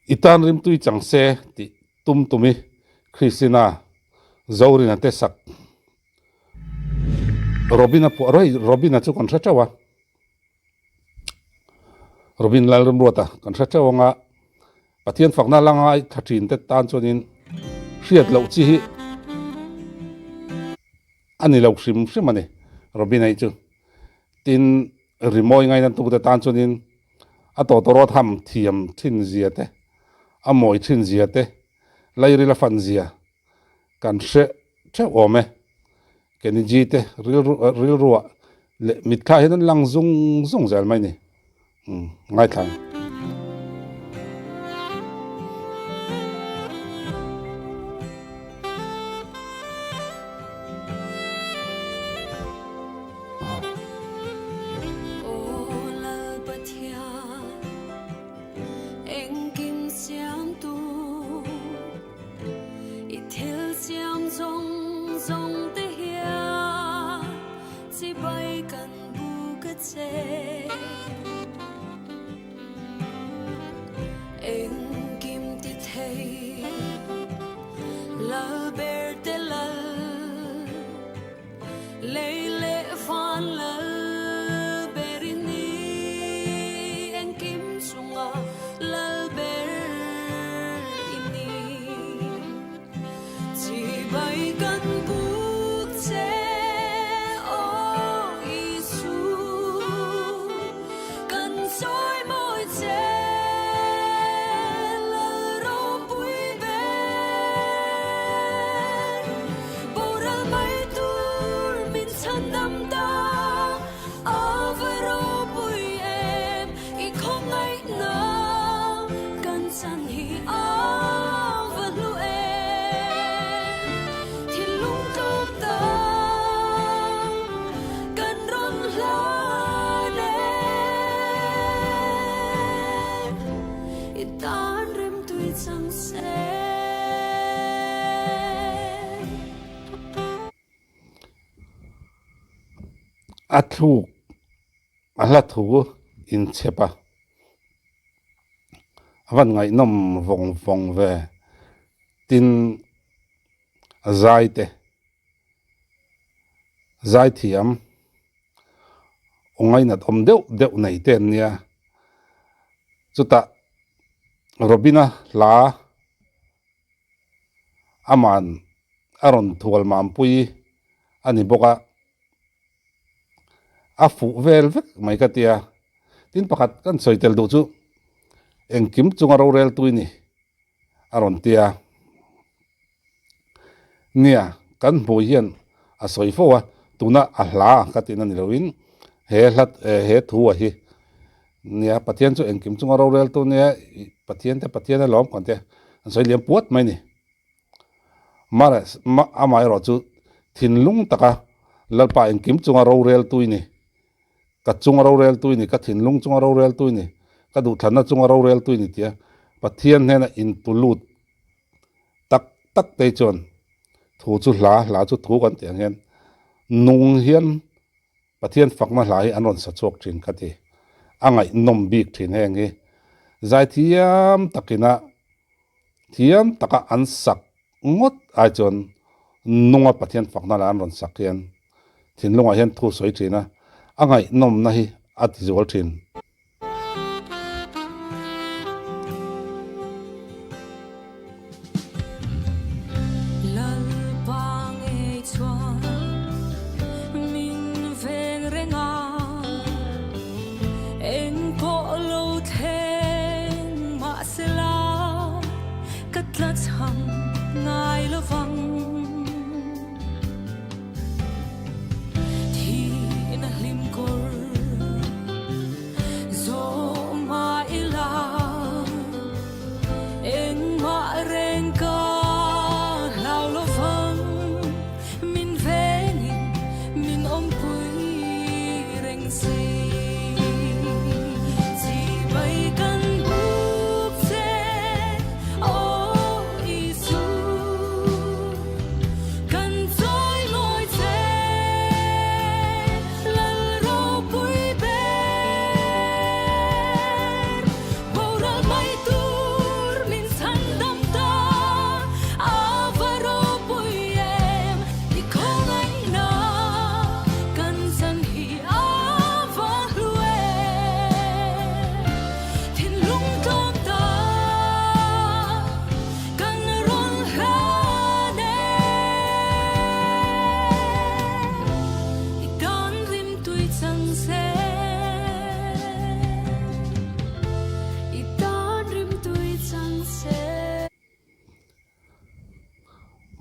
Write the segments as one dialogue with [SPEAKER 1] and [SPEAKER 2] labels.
[SPEAKER 1] I tan rimtui chang se tih tum tumi Christina Zorina te sak Robin-a pawh rawih Robin-a chu kan hre teuh a, Robin Lalremruata kan hre teuh anga Pathian fakna la ngai tha thin te tan chuanin hriat loh chi hi a ni lo hrim hrim a ni Robin-a hi chu. Tin, rimawi ngaina tute tan chuanin a tawtawrawt ham thiam thin zia te, a mawi thin zia te, lairil a fan zia kan hre theuh awm e. Kenny G te rilru rilruah leh mitthla hian an lang zung zung zel mai ni. Umm ngaithla ang. A thluk a hla thu inchhep a, a van ngaihnawm vawng vawng ve. Tin, a zai te, zai thiam aw ngainat awm deuh deuh nei te an nia. Chutah Robina hla aman a rawn thual mampui a ni bawk a. A fuh vel vek mai ka tia. Tin pakhat kan sawi tel duh chu engkim chunga rorel tui ni a rawn tia. Nia, kan hmuh hian a sawi fo a, tuna a hla ka tihna ni loin he hla he thu a hi nia Pathian chu engkim chunga rorel tu nia Pathian te Pathian a lawm kan tia an sawi liam puat mai ni. Amaherawh chu thinlung taka Lalpa engkim chunga rorel tui ni, ka chunga rorel tui ni, ka thinlung chunga rorel tui ni, ka duhthlanna chunga rorel tui ni tia Pathian hnena intulut tak tak te chuan thu chu hla, hla chu thu kan tih ang hian nung hian Pathian fakna hla hi an rawn sa chhuak thin ka ti. A ngaihnawm bik thin heng hi zaithiam takina Thiam taka an sak ngawt ai chuan nunga Pathian fakna leh an rawn sak hian thinlungah hian thu sawi thin a, a ngaihnawmna hi a ti zual thin.
[SPEAKER 2] Lalpa ngei chuan min veng reng a, engpawh lo thleng mahsela ka tla chhang ngai lovang. Thihna hlim kawr.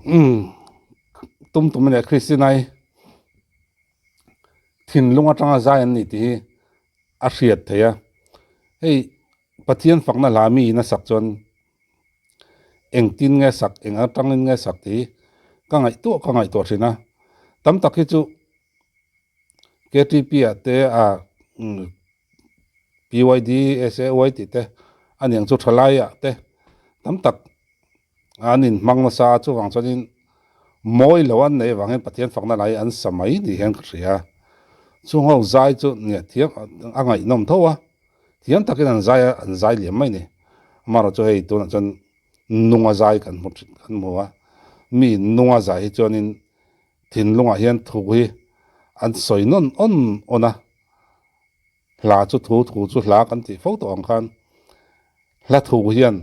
[SPEAKER 1] Umm tum tum leh Christina-i thinlung atanga zai an ni tih hi a hriat theih a. Hei Pathian fakna hla mi in a sak chuan engtin nge sak eng atangin nge sak tih hi ka ngaihtuah ka ngaihtuah thin a. Tam tak hi chu KTP ah te a PYD, SAY tih te a niang chu thalai ah te tam tak an inhmang nasa a chuvang chuanin mawi lo an neih avangin Pathian fakna lai an sa mai ni hian ka hria. Chung ho zai chu nia thiam a ngaihnawm tho a, thiam takin an zai a an zai liam mai ni. Amaherawh chu hei tunah chuan nunga zai kan hmu thin kan hmu a, mi nunga zai hi chuanin thinlungah hian thu hi an sawi nawn awn awn a. Hla chu thu thu chu hla kan tih fo tawh ang khan hla thu hian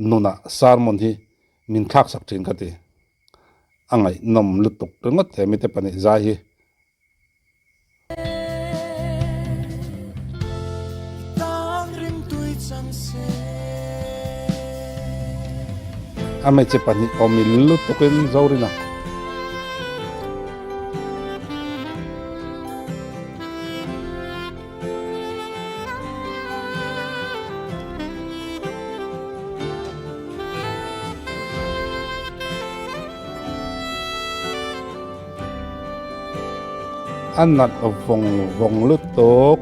[SPEAKER 1] nunah sermon hi min thlak sak thin ka ti. A ngaihnawm lutuk ringawt he mite pahnih zai hi. A hmeichhe pahnih awm in lutukin Zorina. A nat vawng vawng lutuk.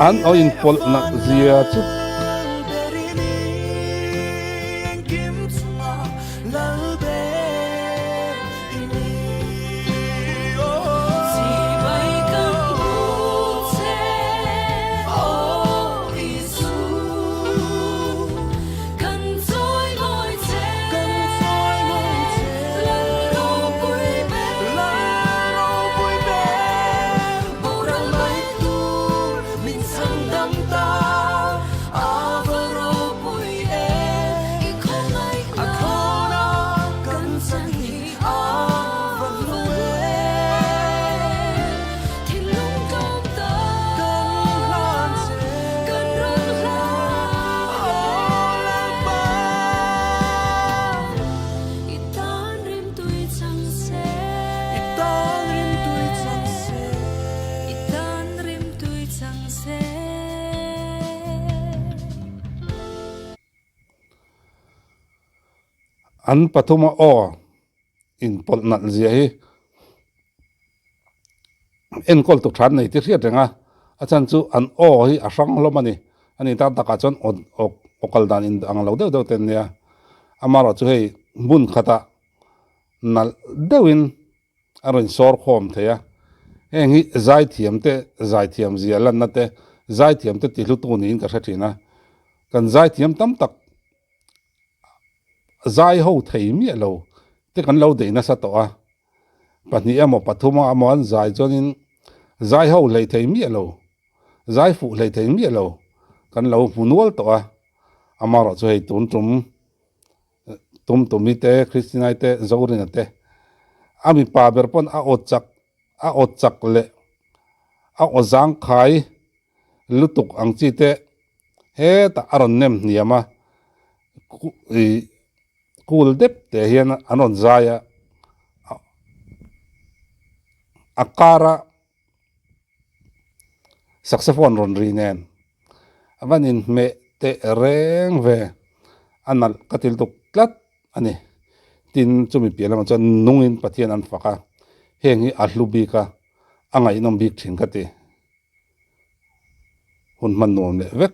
[SPEAKER 1] An aw inpawlh nak zia chu. An pathuma aw inpawlh nalh zia hi enkawl tu than nei tih hriat reng a, a chhan chu an aw hi a hrang hlawm a ni. A ni tak takah chuan aw aw kal dan in ang lo deuh deuh te an nia. Amaherawhchu chu hei hmun khatah nalh deuhin a rawn sawr khawm thei a. Heng hi zaithiam te zaithiam zia lanna te zaithiam te tihlutu niin ka hre thin a. Kan zaithiam tam tak zai ho thei miah lo te kan lo deih nasa tawh a, pahnih emaw pathum emaw an zai chuanin zai ho hlei thei miah lo, zai fuh hlei thei miah lo kan lo hmu nual tawh a, amaherawh chu hei tun tum tum tumi te Christina-i te Zorina te a mipa ber pawn a aw chak a aw chak leh a aw zangkhai lutuk ang chi te hetah a rawn nem hniam a ih cool dep te hian an rawn zai a a car a saxophone rawn ri nen a van inhmeh teh reng ve a nalh ka ti lutuk tlat a ni tin chumi piah lamah chuan nungin Pathian an fak a heng hi a hlu bik a a ngaihnawm bik thin ka ti. Hun hman nuam leh vek.